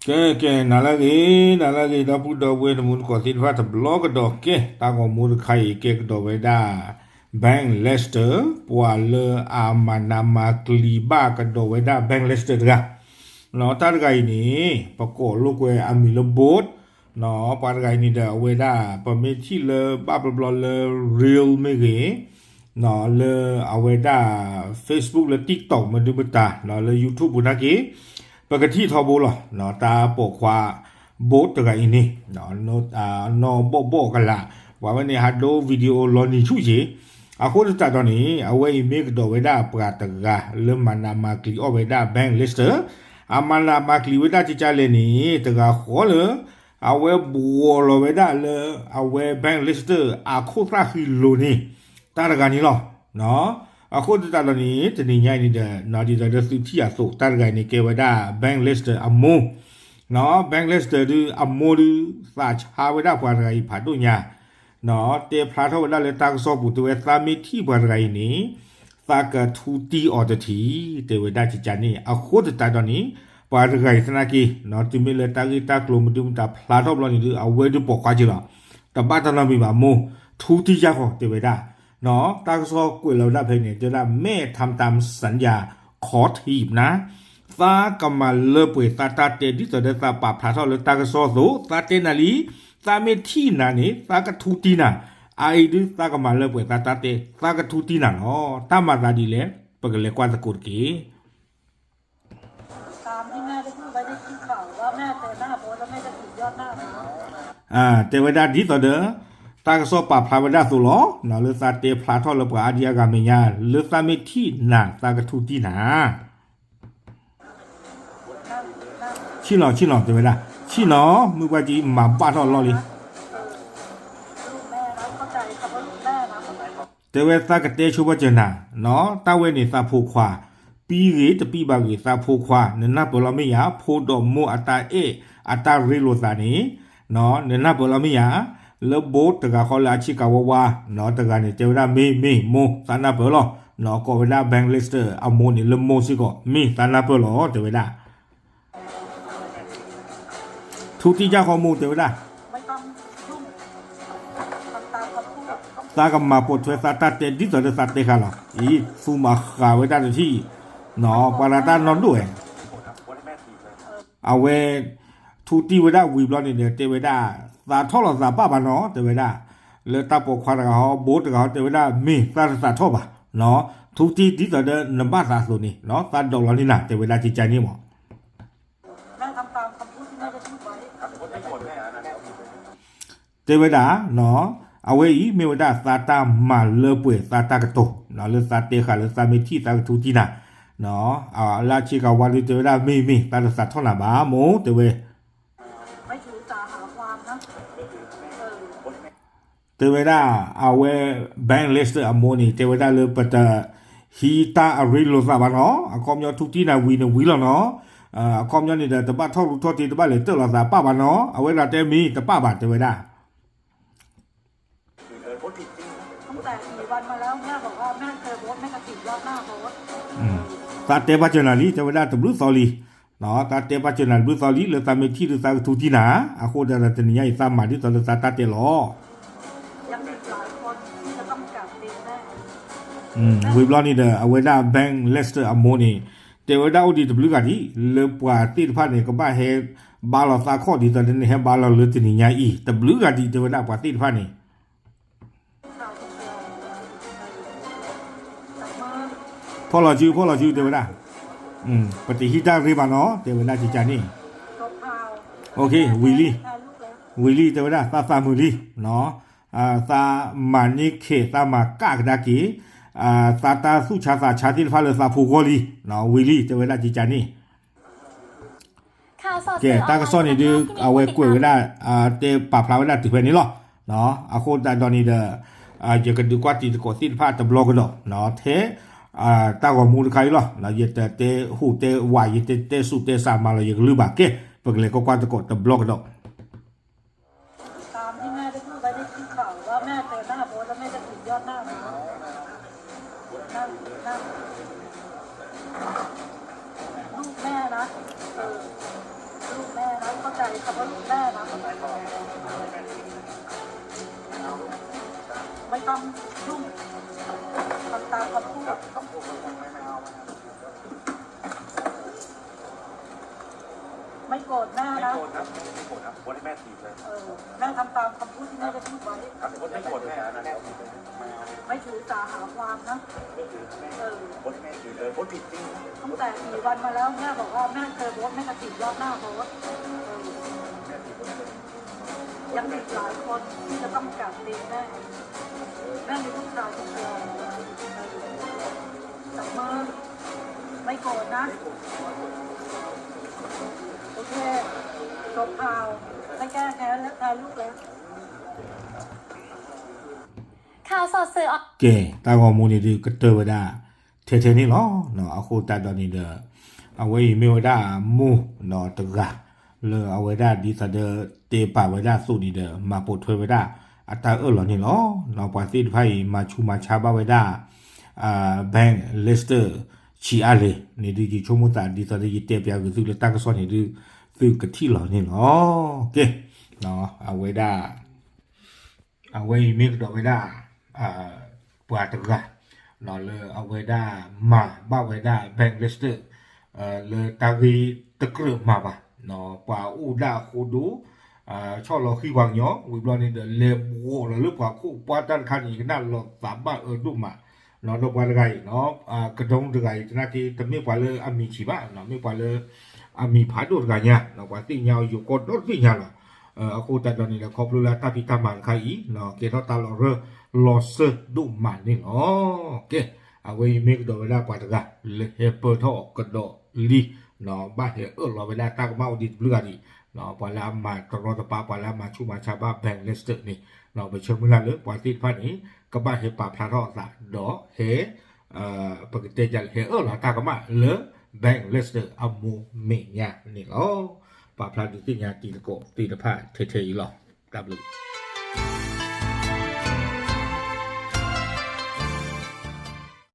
ကဲ ကဲ နၤလၢအဂ့ၤ နၤလၢအဂ့ၤ ဒီပုၢ်ဒီဝဲၢ်တံၤသကိးသ့ၣ်တဖၣ်တဘျီကဒီး ကဲ တၢ်ဂီၤမူတခါအံၤ ကဲကဒီးဝဲဒၣ် Bank Leicester ပှၤလၢအမၤနးမၤကျံၤဘၣ်ကဒီးဝဲဒၣ် Bank Leicester တဂၤ တၢ်တဂၤအံၤန့ၣ် ပကိးလိာ်ကွဲအမံၤလၢ Bolt ပှၤတဂၤအံၤန့ၣ်ဒီး အဝဲဒၣ် ပမ့ၢ်ထံၣ်လၢဘၣ်ဘျီဘျီလၢ Reel မ့ၢ်ဂ့ၤ လၢအဝဲဒၣ် Facebook လၢ TikTok မဒုမတၤ လၢ YouTube ပူၤနာ်က့ ပကထံၣ်ထီဘိလီၤ. တၢ်ပိာ်ခွါ Bolt တဂၤအံၤန့ၣ် နီၢ်ဘီၣ်ဘီၣ်ကလာ် ပှၤဝဲန့ၣ်ဟးဒိ video လီၤနံၤဆူၣ်က့ၤ အဃိသတးဒီးန့ၣ် အဝဲအံၤမ့ၢ်ကဒီးဝဲဒၣ်ပှၤတဂၤလၢမၤနးမၤကျံၤအီၣ်ဝဲဒၣ် Bank Leicester အမၤနးမၤကျံၤဝဲဒၣ်ကကလဲၣ်န့ၣ် တဂၤဃီလၢ အဝဲဘှီလီၤဝဲဒၣ်လၢ အဝဲ Bank Leicester အခိၣ်သၣ်ဃံလိၤန့ၣ် တၢ်တဂၤန့ၣ်လီၤ. အဃိသတးဒီးန့ၣ် တနံၤညါအံၤန့ၣ်ဒီး ဒ်သိးဒီးသုထံၣ်အသိး တၢ်တဂၤအံၤန့ၣ် ကဲဝဲဒၣ် Bank Leicester အမိၢ် Bank Leicester ဒုးအမိၢ်ဒုး သးဆါဝဲဒၣ်ပှၤတဂၤအံၤဖးဒိၣ်ညါ တဲဖျါထီၣ်ဝဲဒၣ်လၢတၢ်ကစီၣ်ပူၤ တဲဝဲသးမ့ၢ်ထံၣ်ပှၤတဂၤအံၤန့ၣ် သးကထူတံၢ်အီၤတထံၣ် တဲဝဲဒၣ်ကကန့ၣ် အဃိသတးဒီးန့ၣ် ပှၤတဂၤအံၤသနာ်က့ တုၤမ့ၢ်လၢတၢ်ဂ့ၢ်တၢ်ကျိၤမဒုမတၤဖျါထီၣ်ဘျီန့ၣ်ဒုး အဝဲဒုးပိာ်ခွါက့ၤလီၤ. တဘၣ်တၢ်နီတမံၤဘၣ်မိၢ် ထူတံၢ်ယၢ်ဃီၤ တဲဝဲဒၣ် တၢ်ကစီၣ်ကွဲးလီၤဝဲဒၣ်ဖဲန့ၣ် တဲဝဲဒၣ် แม่ทำตามสัญญา ขอถีบนะ သးကမၤလၢပှဲၤသးတၢ်တဲ ဒ်သိးဒီးသးပာ်ဖျါထီၣ်လၢတၢ်ကစီၣ်အသိး သးတဲနၤလံ သးမ့ၢ်ထံၣ်နၤန့ၣ် သးကထူတံၢ်နၤ အအံၤဒုးသးကမၤလၢပှဲၤသးတၢ်တဲ သးကထူတံၢ်နၤလီၤ. တၢ်မၤသးဒ်လဲၣ် ပကလဲၤကွၢ်သကိးတက့ၢ်. တဲဝဲဒၣ်ဒ်သိးဒီး တၢ်ကစီၣ်ပာ်ဖျါဝဲဒၣ်အသိးလီၤ. လၢသးတဲဖျါထီၣ်လၢပှၤအါဒံအါဂၤမဲာ်ညါ လၢသးမ့ၢ်ထံၣ်နၤ သးကထူတံၢ်နၤ ဆ့ၣ်နီၤ ဆ့ၣ်နီၤ တဲဝဲဒၣ် ဆ့ၣ်နီၤ မုၢ်ပှၢ်ကံမၤဘၣ်ထီၣ်အလီၢ်လံ တဲဝဲသးကတဲဆိပှၢ်စၢၤနၤ တၢ်ဝဲန့ၣ်သးဖိခွါ ပံဂ့ၤတပံဘၣ်ဂ့ၤ သးဖိခွါ နနၢ်ပၢၢ်လီၤမ့ၢ်ယၤ ဖိဒီးမိၢ်အတၢ်အဲၣ် အတၢ်ရ့လိာ်သးန့ၣ် နနၢ်ပၢၢ်လီၤမ့ၢ်ယၤ လၢဘိတဂၤဃီလၢအဆ့ကၤဝါဝါ တဂၤန့ၣ် တဲဝဲဒၣ်မ့ၢ် မ့ၢ် မိၢ် သးနၢ်ပၢၢ်လီၤ ကိးဝဲဒၣ် Bank Leicester အမိၢ်န့ၣ် လၢမိၢ်စ့ၢ်ကီး မ့ၢ်သးနၢ်ပၢၢ်လီၤ တဲဝဲဒၣ် ထူတံၢ်ယၢ်ဃီၤမိၢ် တဲဝဲဒၣ် သးကမၤပိာ်ထွဲသးတၢ်တဲဒ်သိးလၢသးတဲဃာ်လီၤ. အံၤ သူမၤဃာ်ဝဲဒၣ်တထံၣ် ပှၤလၢတၢ်နီၢ်ဒိၣ်ဝဲ အဝဲ ထူတံၢ်ဝဲဒၣ်ဝံၤဘျီန့ၣ်ဒီး တဲဝဲဒၣ် သးထီၣ်လီၤသးပၢ်ဘၣ်နီၤ တဲဝဲဒၣ် လၢတၢ်ပိာ်ခွါတဂၤဟီ ဘိတဂၤဟီ တဲဝဲဒၣ် မ့ၢ်သးတသးထီၣ်ဘၣ် ထူတံၢ်ဒ်သိးဒီးနဘၣ်သးအသိးန့ၣ် သးဒိးလီၤန့ၢ်နၤ တဲဝဲဒၣ်ကကန့ၣ်မး တဲဝဲဒၣ် အဝဲအံၤမ့ၢ်ဝဲဒၣ်သးတၢ်မၤလၢပှဲၤသးတၢ်ကတိၤ လၢသးတဲဃာ်လၢသးမ့ၢ်ထံၣ်သးကထူတံၢ်နၤ လၢအဆ့ကၤဝါဒုးတဲဝဲဒၣ်မ့ၢ်မ့ၢ် သးတသးထီၣ်နၤဘၣ်မိၢ် တဲဝဲ တဲဝဲဒၣ် အဝဲ Bank Leicester အမိၢ်န့ၣ် တဲဝဲဒၣ်လၢပတဟံးတၢ်အရ့လိာ်သးဘၣ်နီၤ အခီပညီထူတံၢ်နၤဝံၤန့ၣ်ဝံၤလီၤနီၤ အခီပညီန့ၣ်ဒီး တဘၣ်ထီၣ်ရူထီၣ်တ့ တဘၣ်လဲၤတၢၢ်လီၤသးပၢ်ဘၣ်နီၤ အဝဲဒၣ်တဲမ့ၢ်တပၣ်ဘၣ် တဲဝဲဒၣ် သးတဲပာ်စၢၤနၤလံ တဲဝဲဒၣ်တဘျုးသီလံ သးတဲပာ်စၢၤနၤတဘျုးသီလံ လၢသးမ့ၢ်ထံၣ်ဒုးသးကထူတံၢ်နၤ အဃိဒီးတနံၤညါအံၤသးမၤဒ်သိးလၢသးတၢ်တဲလီၤ ဝံၤဘျီန့ၣ်ဒီး အဝဲဒၣ် Bank Leicester အမိၢ်န့ၣ် တဲဝဲဒၣ်အိၣ်ဒံးတဘျုးဂၤဒံး လၢပှၤသ့ၣ်တဖၣ်န့ၣ် ကဘၣ်ဟဲဘါလီၤသးခီၣ်ဒ်သိးလၢနဟဲဘါလီၤလၢတနံၤညါအံၤ တဘျုးဂၤဒံး တဲဝဲဒၣ်ပှၤသ့ၣ်တဖၣ်န့ၣ် ဖီၣ်လီၤစု ဖီၣ်လီၤစု တဲဝဲဒၣ် ပတဟံးတၢ်ရ့ဘၣ်နီၤ တဲဝဲဒၣ်ကကန့ၣ် ဝံၤလံ ဝံၤလံ တဲဝဲဒၣ် သးသးမုာ်လံ သးမၤန့ၢ်ခဲ သးမၤကၣ်ကဒါက့ၤ သးတၢ်သူၣ်ဆါသးဆါသ့ၣ်တဖၣ်လၢသးဖိဂီၢ်လံ ဝံၤလံ တဲဝဲဒၣ်ကကန့ၣ် ကဲ တၢ်ကစီၣ်န့ၣ်ဒုး အဝဲကွဲးဝဲဒၣ် တဲပာ်ဖျါဝဲဒၣ်တုၤဖဲန့ၣ်လီၤ. အဃိသတးဒီးန့ၣ်ဒီး ယကဒုးကွၢ်တံၤသကိးသ့ၣ်တဖၣ်တဘျီကဒီး ထဲ တၢ်ဂီၤမူတခါအံၤလီၤ. ယတတဲဟူးတဲဝး ယတတဲစူးတဲစးမၤလီၤယကလုၢ်ဘၣ်. ကဲ ပကလဲၤကွၢ်ကွၢ်သကိးတဘျီကဒီး แม่นะ ลูกแม่นะ เออ ลูกแม่นะ เข้าใจคำว่าลูกแม่นะ ไม่ต้องยุ่ง ทำตามคำพูด ไม่โกรธแม่นะ ไม่โกรธครับ ไม่โกรธครับ โพสต์ให้แม่ถีบเลย เออ แม่ทำตามคำพูดที่แม่ได้พูดไว้ ครับ โพสต์ไม่โกรธแม่นะ แม่ถีบเลย ไม่ถือสาหาความนะ ไม่ถือครับแม่ เออ โพสต์ให้แม่ถีบเลย โพสต์ผิดจริง ตั้งแต่กี่วันมาแล้ว แม่บอกว่าแม่เจอโบ๊ท แม่จะถีบยอดหน้าโบ๊ท เออ แม่ถีบโบ๊ทเลย ยังอีกหลายคนที่จะต้องกราบตีนแม่ แม่มีลูกชายคนเดียว จับมือ ไม่โกรธนะ โอเค จบข่าว ไม่แก้แค้นแล้ว แทนลูกแล้ว ကဲ တၢ်ဂီၤမူန့ၣ်ဒုးကတၢၢ်ဝဲဒၣ် ထဲထဲန့ၣ်လီၤ. အဃိသတးဒီးန့ၣ်ဒီး အဝဲအံၤမ့ၢ်ဝဲဒၣ်မိၢ်ဒီးတဂၤ လၢအဝဲဒၣ်ဒ်သိးဒီးတဲပာ်ဝဲဒၣ်အသိးန့ၣ်ဒီး မၤပိာ်ထွဲဝဲဒၣ်အတၢ်အၢၣ်လီၤန့ၣ်လီၤ. ပှၤသ့ၣ်တဖၣ်အံၤ မၤဆူးမၤဆါဘၣ်ဝဲဒၣ် bank listed ဆံးအါလဲၣ်န့ၣ်ဒုး ယဆိကမိၣ်သးဒ်သိးဒီးယတဲပျးဂ့ၤသုလၢတၢ်ကစီၣ်န့ၣ်ဒုး သုကထံၣ်လီၤန့ၣ်လီၤ. ကဲ အဝဲဒၣ် အဝဲအံၤမ့ၢ်ကဒီးဝဲဒၣ် ပှၤတဂၤ လၢအဝဲဒၣ်မၤဘၣ်ဝဲဒၣ် bank listed လၢတၢ်ဂ့ၢ်တကြၢးမၤဘၣ် ပှၤအိၣ်ဒၣ်အဃိဒိ ဆီၣ်လီၤဃံပှၤကညီ ဝံၤဘျီန့ၣ်ဒီး လဲၤဘှီးလီၤလၢပှၤခိၣ်ပှၢ်တၢ်တခါန့ၣ် ကနၣ်လီၤသးဘၣ်အၢဒိၣ်မး ဒီးပှၤတဂၤအံၤ ကဒုတဂၤအံၤ သနာ်က့ တမ့ၢ်ပှၤလၢအမံၤဆံးဘၣ် မ့ၢ်ပှၤလၢ အမံၤဖးဒိၣ်တဂၤညါ ပှၤသ့ၣ်ညါအီၤယိၤကီၢ်ဒီတဘ့ၣ်ညါလီၤ. အဃိသတးဒီးန့ၣ်ဒီး ခီဖျိလၢတၢ်ဖံးတၢ်မၤတခါအံၤ ကဲထီၣ်တၢ်လီၤရၢၢ်လီၤစၢၢ်ဒိၣ်မးန့ၣ်လီၤ. ကဲ အဝဲအံၤမ့ၢ်ကဒီးဝဲဒၣ်ပှၤတဂၤ လၢဟဲပၢၢ်ထီၣ်ကဒီးလံ ဘၣ်ဟဲအၢၣ်လီၤဝဲဒၣ်တၢ်ကမၣ်အိၣ်ဒံးတဘျုးဂၤဒံး ပှၤလၢအမၤတရီတပါ ပှၤလၢအမၤဆူးမၤဆါဘၣ် bank listed န့ၣ် ပဆၢမုၢ်လၢ်လၢ ပှၤသ့ၣ်တဖၣ်န့ၣ် ကဘၣ်ဟဲပာ်ဖျါထီၣ်အသးဒီးဟဲ ပကတဲဒ်လဲၣ် ဟဲအၢၣ်လီၤတၢ်ကမၣ်လၢ bank listed အမူးမဲာ်ညါန့ၣ်လီၤ. ပာ်ဖျါဒုးသ့ၣ်ညါတံၤသကိးသ့ၣ်တဖၣ်ထဲထဲအံၤလီၤ. တၢ်ဘျုး